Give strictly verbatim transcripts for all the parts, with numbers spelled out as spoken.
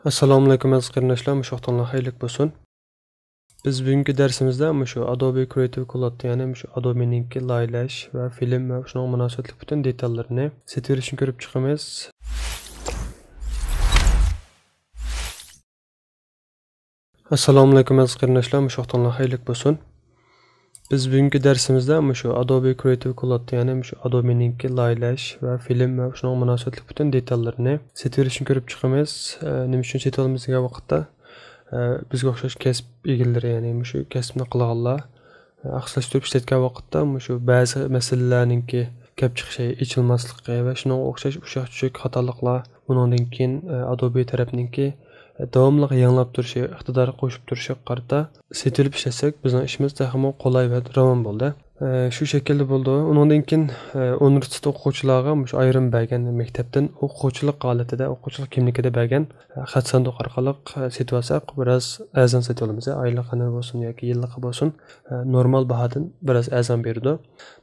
ئەسسالامۇئەلەيكۇم ئەزىز قېرىنداشلار، مۇشۇ ۋاقتىڭلار خەيرلىك بولسۇن. بىز بۈگۈنكى دەرسىمىزدە مۇشۇ Adobe Creative Cloud، يەنى مۇشۇ Adobe نىڭكى لايىھەلەش ۋە فىلىم ۋە شۇنىڭغا مۇناسىۋەتلىك پۈتۈن دېتاللىرىنى، سېتىۋېلىشنى كۆرۈپ چىقىمىز. ئەسسالامۇئەلەيكۇم ئەزىز قېرىنداشلار، مۇشۇ ۋاقتىڭلار خەيرلىك بولسۇن. بىز بۈگۈنكى دەرسىمىزدە مۇشۇ Adobe Creative Cloud، يەنى مۇشۇ Adobe نىڭكى لايىھەلەش ۋە فىلىم ۋە شۇنىڭغا مۇناسىۋەتلىك پۈتۈن دېتاللىرىنى، سېتىۋېلىشنى كۆرۈپ چىقىمىز. ئە، نېمە ئۈچۈن سېتىۋالىمىز دېگەن ۋاقىتتا، ئە، بىزگە ئوخشاش كەسىپ ئىگىلىرى، يەنى مۇشۇ كەسىپنى قىلغانلار، ئە، ئىختىساسلاشتۇرۇپ ئىشلەتكەن ۋاقىتتا مۇشۇ بەزى مەسىلىلەرنىڭكى كەپ چىقىشى، ئېچىلماسلىقى ۋە شۇنىڭغا ئوخشاش ئۇششاق چۈششەك خاتالىقلار، ئۇنىڭدىن كېيىن، ئە، Adobe تەرەپنىڭكى، ئە، داۋاملىق يېڭىلاپ تۇرۇشى، ئىقتىدار قوشۇپ تۇرۇشىغا قارىتا سېتىۋېلىپ ئىشلەتسەك، بىزنىڭ ئىشىمىز تېخىمۇ قولاي ۋە راۋان بولدى. ئە، شۇ شەكىلدە بولىدۇ. ئۇنىڭدىن كېيىن، ئە، ئۇنىۋېرسىتېت ئوقۇغۇچىلارغا مۇشۇ ئايرىم بەرگەن مەكتەپتىن ئوقۇغۇچىلىق ھالىتىدە، ئوقۇغۇچىلىق كىملىكىدە بەرگەن، ئە، خەت ساندۇق ئارقىلىق، ئە، سېتىۋالساق، بىراز ئەرزان سېتىۋالىمىز. ئايلىقىنى بولسۇن ياكى يىللىقى بولسۇن، ئە، نورمال باھادىن بىراز ئەرزان بېرىدۇ.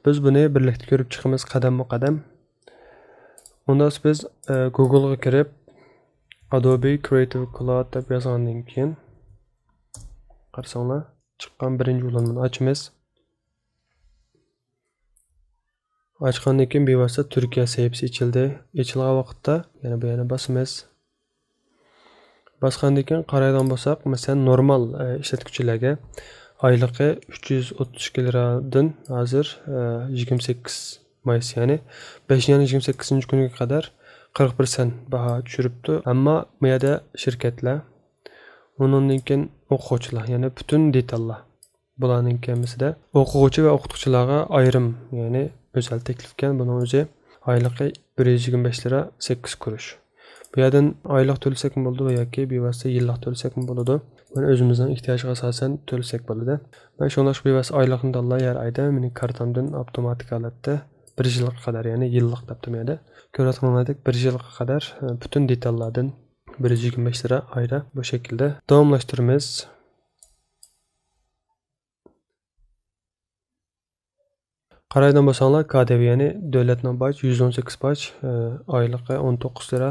بىز بۇنى بىرلىكتە كۆرۈپ چىقىمىز قەدەممۇ قەدەم. ئۇندا بىز، ئە، گوگلغا كىرىپ، Adobe Creative Cloud دەپ يازغاندىن كېيىن، قارىساڭلار، چىققان بىرىنچى ئۇلانمىنى ئاچىمىز. ئاچقاندىن كېيىن بىۋاسىتە تۈركىيە سەھىپىسى ئېچىلدى. ئېچىلغان ۋاقىتتا يەنە بۇ يەرنى باسىمىز. باسقاندىن كېيىن قارايدىغان بولساق، مەسىلەن، نورمال، ئە، ئىشلەتكۈچىلەرگە ئايلىقى ئۈچ يۈز ئوتتۇز ئىككى لىرادىن ھازىر، ئە، يىگىرمە سەككىز مايس، يەنى بەشىنچى ئاينىڭ يىگىرمە سەككىزىنچى كۈنىگە قەدەر قىرىق پىرسەنت باھا چۈشۈرۈپتۇ. ئەمما بۇ يەردە شىركەتلەر، ئۇنىڭدىن كېيىن ئوقۇغۇچىلار، يەنى پۈتۈن دېتاللار. بۇلارنىڭ ھەممىسىدە ئوقۇغۇچى ۋە ئوقۇتقۇچىلارغا ئايرىم، يەنى ئۆزەل تەكلىپكەن. بۇنىڭ ئۆزى ئايلىقى بىر يۈز يىگىرمە بەش لىرا سەككىز قۇرۇش. بۇ يەردىن ئايلىق تۆلىسەكمۇ بولىدۇ ياكى بىۋاسىتە يىللىق تۆلىسەكمۇ بولىدۇ. بۇنى ئۆزىمىزنىڭ ئېھتىياجىغا ئاساسەن تۆلىسەك بولىدۇ. مەن شۇڭلاشقا بىۋاسىتە ئايلىقنى تاللاي ھەر ئايدا. مېنىڭ كارتامدىن ئاپتوماتىك ھالەتتە بىر يىلغا قەدەر، يەنى يىللىق دەپتۇ مەيدە. كۆرۈۋاتقىنىڭلاردەك بىر يىلغا قەدەر، ئە، پۈتۈن دېتاللاردىن بىر يۈز يىگىرمە بەش لىرا ئايدا بۇ شەكىلدە داۋاملاشتۇرىمىز. قارايدىغان بولساڭلار، كادېۋ، يەنى دۆلەتنىڭ باج، يۈز ئون سەككىز باج، ئايلىقى ئون توققۇز لىرا.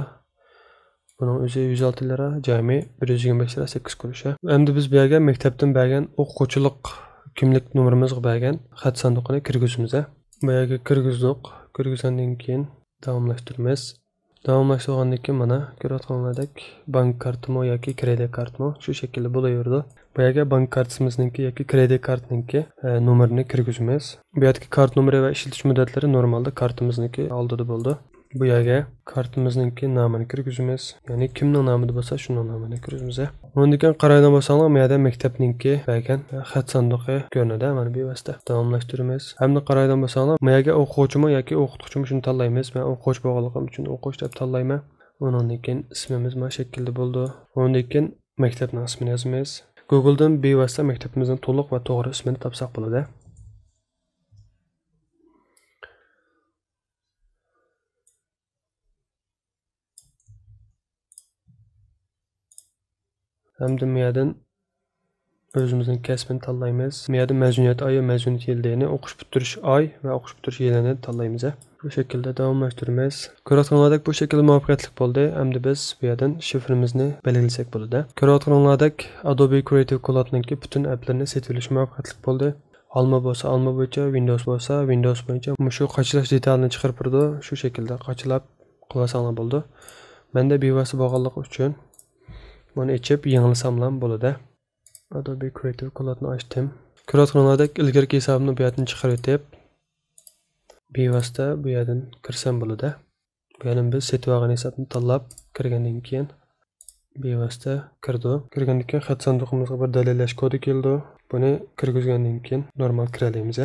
بۇنىڭ ئۆزى يۈز ئالتە لىرا، جەمئىي بىر يۈز يىگىرمە بەش لىرا سەككىز قۇرۇش. ئەمدى بىز بۇ يەرگە مەكتەپتىن بەرگەن ئوقۇغۇچىلىق كىملىك نومۇرىمىزغا بەرگەن خەت ساندۇقىنى كىرگۈزىمىز. بۇ يەرگە كىرگۈزدۇق. كىرگۈزگەندىن كېيىن داۋاملاشتۇرىمىز. داۋاملاشتۇرغاندىن كېيىن مانا كۆرۈۋاتقىنىڭلاردەك بانك كارتىمۇ ياكى كرېدىت كارتىمۇ شۇ شەكىلدە بولۇۋېرىدۇ. بۇ يەرگە بانك كارتىمىزنىڭكى ياكى كرېدىت كارتنىڭكى، ئە، نومۇرىنى كىرگۈزىمىز. بۇ يەردىكى كارت نومۇرى ۋە ئىشلىتىش مۇددەتلىرى نورمالدا كارتىمىزنىڭكى ئالدىدا بولىدۇ. بۇ يەرگە كارتىمىزنىڭكى نامىنى كىرگۈزىمىز. يەنى كىمنىڭ نامىدا بولسا شۇنىڭ نامىنى كىرگۈزىمىز. ئۇنىڭدىن كېيىن قارايدىغان بولساڭلار، بۇ يەردە مەكتەپنىڭكى بەرگەن خەت ساندۇقى كۆرۈنىدۇ. مانا بىۋاسىتە داۋاملاشتۇرىمىز. ھەمدە قارايدىغان بولساڭلار، بۇ يەرگە ئوقۇغۇچىمۇ ياكى ئوقۇتقۇچىمۇ شۇنى تاللايمىز. مەن ئوقۇغۇچى بولغانلىقىم ئۈچۈن ئوقۇغۇچى دەپ تاللايمەن. ئۇنىڭدىن كېيىن ئىسمىمىز مانا شەكىلدە بولىدۇ. ئۇنىڭدىن كېيىن مەكتەپنىڭ ئىسمىنى يازىمىز. گوگلدىن بىۋاسىتە مەكتىپىمىزنىڭ تولۇق ۋە توغرا ئىسمىنى تاپساق بولىدۇ. ھەمدە مۇيەردىن ئۆزىمىزنىڭ كەسپىنى تاللايمىز. مۇيەردىن مەزۇنىيەت ئايى، مەزۇنىيەت يىلى، يەنى ئوقۇش پۈتتۈرۈش ئاي ۋە ئوقۇش پۈتتۈرۈش يىلىنى تاللايمىز. بۇ شەكىلدە داۋاملاشتۇرىمىز. كۆرۈۋاتقىنىڭلاردەك بۇ شەكىل مۇۋەپپەقىيەتلىك بولدى. ئەمدى بىز بۇ يەردىن شىفرىمىزنى بەلگىلىسەك بولىدۇ. كۆرۈۋاتقىنىڭلاردەك Adobe Creative Cloud نىڭكى پۈتۈن ئەپلىرىنى سېتىۋېلىش مۇۋەپپەقىيەتلىك بولدى. ئالما بولسا ئالما بويىچە، ۋىندوۋس بولسا ۋىندوۋس بويىچە مۇشۇ قاچىلاش دېتالىنى چىقىرىپ بېرىدۇ. شۇ شەكىلدە قاچىلاپ قىلىۋالساڭلار بولىدۇ. مەندە بىۋاسىتە بولغانلىقى ئۈچۈن بۇنى ئېچىپ يېڭىلىساملا بولىدۇ. Adobe Creative Cloud نى ئاچتىم. كۆرۈۋاتقىنىڭلاردەك ئىلگىرىكى ھېسابىمنى بۇ يەردىن چىقىرىۋېتىپ، بىۋاسىتە بۇ يەردىن كىرسەم بولىدۇ. بۇ يەردىن بىز سېتىۋالغان ھېسابنى تاللاپ كىرگەندىن كېيىن بىۋاسىتە كىرىدۇ. كىرگەندىن كېيىن خەت ساندۇقىمىزغا بىر دەلىللەش كودى كېلىدۇ. بۇنى كىرگۈزگەندىن كېيىن نورمال كىرەلەيمىز.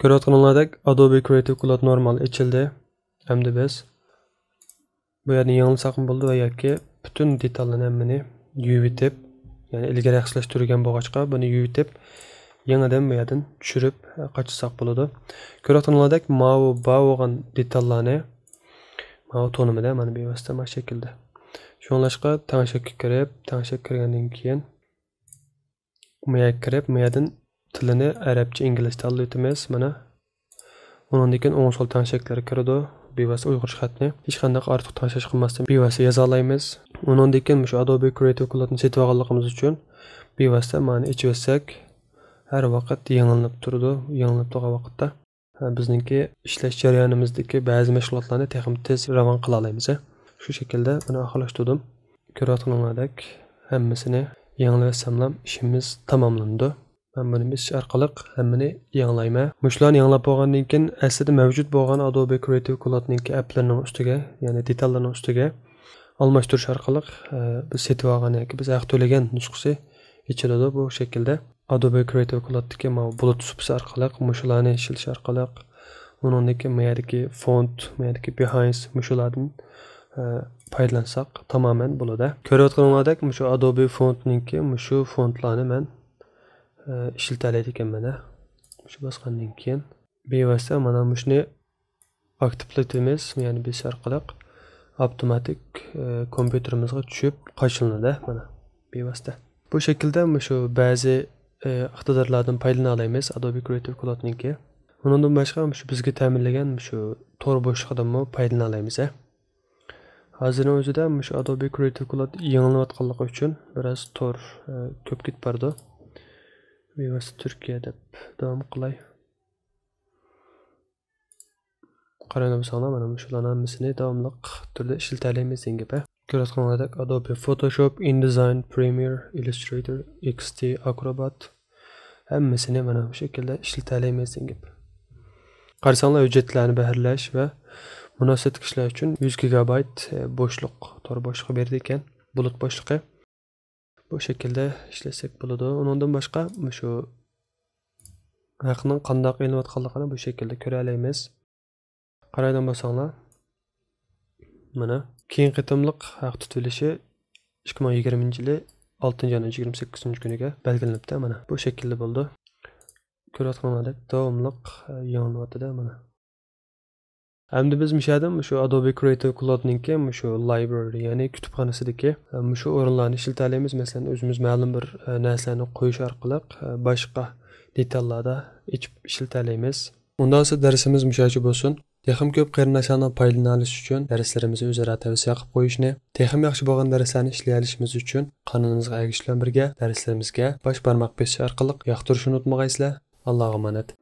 كۆرۈۋاتقىنىڭلاردەك Adobe Creative Cloud نورمال ئېچىلدى. ئەمدى بىز بۇ يەرنى يېڭىلىساقمۇ بولىدۇ ۋە ياكى پۈتۈن دېتاللارنى ھەممىنى يۇيۇۋېتىپ، يەنى ئىلگىرى ئەخسىلەشتۈرگەن بولغاچقا، بۇنى يۇيۇۋېتىپ، يېڭىدىن بۇ يەردىن چۈشۈرۈپ، ئە، قاچىلىساق بولىدۇ. كۆرۈۋاتقىنىڭلاردەك ماۋۇ بار بولغان دېتاللارنى، ماۋۇ تونۇمىدا مانا بىۋاسىتە مانا شەكىلدە. شۇڭلاشقا تەڭشەككە كىرىپ، تەڭشەككە كىرگەندىن كېيىن، مۇيەگە كىرىپ، مۇيەدىن تىلىنى ئەرەبچە، ئىنگلىزچە تاللىۋېتىمىز. مانا، ئۇنىڭدىن كېيىن ئوڭ سول تەڭشەكلەر كىرىدۇ. بىۋاسىتە ئۇيغۇرچە خەتنى ھېچقانداق ئارتۇق تەڭشەش قىلماستىن بىۋاسىتە يازالايمىز. ئۇنىڭدىن كېيىن مۇشۇ Adobe Creative Cloud نى سېتىۋالغانلىقىمىز ئۈچۈن بىۋاسىتە مانى ئېچىۋەتسەك، ھەر ۋاقىت يېڭىلىنىپ تۇرىدۇ. يېڭىلىنىپ تۇرغان ۋاقىتتا، ھە، بىزنىڭكى ئىشلەش جەريانىمىزدىكى بەزى مەشغۇلاتلارنى تېخىمۇ تېز راۋان قىلالايمىز. شۇ شەكىلدە بۇنى ئاخىرلاشتۇردۇم. كۆرۈۋاتقىنىڭلاردەك ھەممىسىنى يېڭىلىۋەتسەملا ئىشىمىز تاماملىنىدۇ. مەن بۇنى بېسىش ئارقىلىق ھەممىنى يېڭىلايمەن. مۇشۇلارنى يېڭىلاپ بولغاندىن كېيىن، ئەسلىدە مەۋجۇت بولغان Adobe Creative Cloud نىڭكى ئەپلىرىنىڭ ئۈستىگە، يەنى دېتاللىرىنىڭ ئۈستىگە ئالماشتۇرۇش ئارقىلىق، ئە، بىز سېتىۋالغان ياكى بىز ھەق تۆلىگەن نۇسخىسى ئېچىلىدۇ. بۇ شەكىلدە Adobe Creative Cloud تىكى ماۋۇ بۇلۇت سۇپىسى ئارقىلىق، مۇشۇلارنى ئىشلىتىش ئارقىلىق، ئۇنىڭدىكى ما يەردىكى فونت، ما يەردىكى بېھاينس، مۇشۇلاردىن، ئە، پايدىلانساق تامامەن بولىدۇ. كۆرۈۋاتقىنىڭلاردەك مۇشۇ Adobe فونتنىڭكى مۇشۇ فونتلارنى مەن ئىشلىتەلەيدىكەنمەن. مۇشۇ باسقاندىن كېيىن بىۋاسىتە مانا مۇشۇنى ئاكتىپلىتىمىز، يەنى بېسىش ئارقىلىق ئاپتوماتىك، ئە، كومپيۇتېرىمىزغا چۈشۈپ قاچىلىنىدۇ، مانا، بىۋاسىتە. بۇ شەكىلدە مۇشۇ بەزى، ئە، ئىقتىدارلاردىن پايدىلىنالايمىز Adobe Creative Cloud نىڭكى. ئۇنىڭدىن باشقا مۇشۇ بىزگە تەمىنلىگەن مۇشۇ تور بوشلۇقىدىنمۇ پايدىلىنالايمىز. ھازىرنىڭ ئۆزىدە مۇشۇ Adobe Creative Cloud يېڭىلىنىۋاتقانلىقى ئۈچۈن بىراز تور، ئە، كۆپ كېتىپ بارىدۇ. بىۋاسىتە تۈركىيە دەپ داۋام قىلاي. قارايدىغان بولساڭلار، مانا مۇشۇلارنىڭ ھەممىسىنى داۋاملىق تۈردە ئىشلىتەلەيمىز دېگەن گەپ. كۆرۈۋاتقىنىڭلاردەك Adobe Photoshop، InDesign، Premiere، Illustrator، XD، Acrobat، ھەممىسىنى مانا بۇ شەكىلدە ئىشلىتەلەيمىز دېگەن گەپ. قارىساڭلار، ھۆججەتلەرنى بەھرىلەش ۋە مۇناسىۋەتلىك ئىشلار ئۈچۈن يۈز گىگابايت، ئە، بوشلۇق، تور بوشلۇقى بېرىدىكەن، بۇلۇت بوشلۇقى. بۇ شەكىلدە ئىشلەتسەك بولىدۇ. ئۇنىڭدىن باشقا مۇشۇ ھەقنىڭ قانداق ئېلىنىۋاتقانلىقىنى بۇ شەكىلدە كۆرەلەيمىز. قارايدىغان بولساڭلار، مانا، كېيىنكى قېتىملىق ھەق تۇتۇۋېلىشى ئىككى مىڭ يىگىرمىنچى يىلى ئالتىنچى ئاينىڭ يىگىرمە سەككىزىنچى كۈنىگە بەلگىلىنىپتۇ، مانا، بۇ شەكىلدە بولىدۇ. كۆرۈۋاتقىنىڭلاردەك داۋاملىق، ئە، يېڭىلىنىۋاتىدۇ، مانا. ئەمدى بىز مۇشۇ يەردىن مۇشۇ Adobe Creative Cloud نىڭكى مۇشۇ library، يەنى كۇتۇپخانىسىدىكى، ئە، مۇشۇ ئورۇنلارنى ئىشلىتەلەيمىز. مەسىلەن، ئۆزىمىز مەلۇم بىر، ئە، نەرسىلەرنى قويۇش ئارقىلىق، ئە، باشقا دېتاللاردا ئېچىپ ئىشلىتەلەيمىز. ئۇنداق بولسا دەرسىمىز مۇشۇ يەرگىچە بولسۇن. تېخىمۇ كۆپ قېرىنداشلارنىڭ پايدىلىنالىشى ئۈچۈن دەرسلىرىمىزنى ئۆزئارا تەۋسىيە قىلىپ قويۇشنى، تېخىمۇ ياخشى بولغان دەرسلەرنى ئىشلىيەلىشىمىز ئۈچۈن قانىلىمىزغا ئەگىشىش بىلەن بىرگە دەرسلىرىمىزگە باش بارماق بېسىش ئارقىلىق ياقتۇرۇشنى ئۇنتۇمىغايسىلەر. ئاللاغا ئامانەت.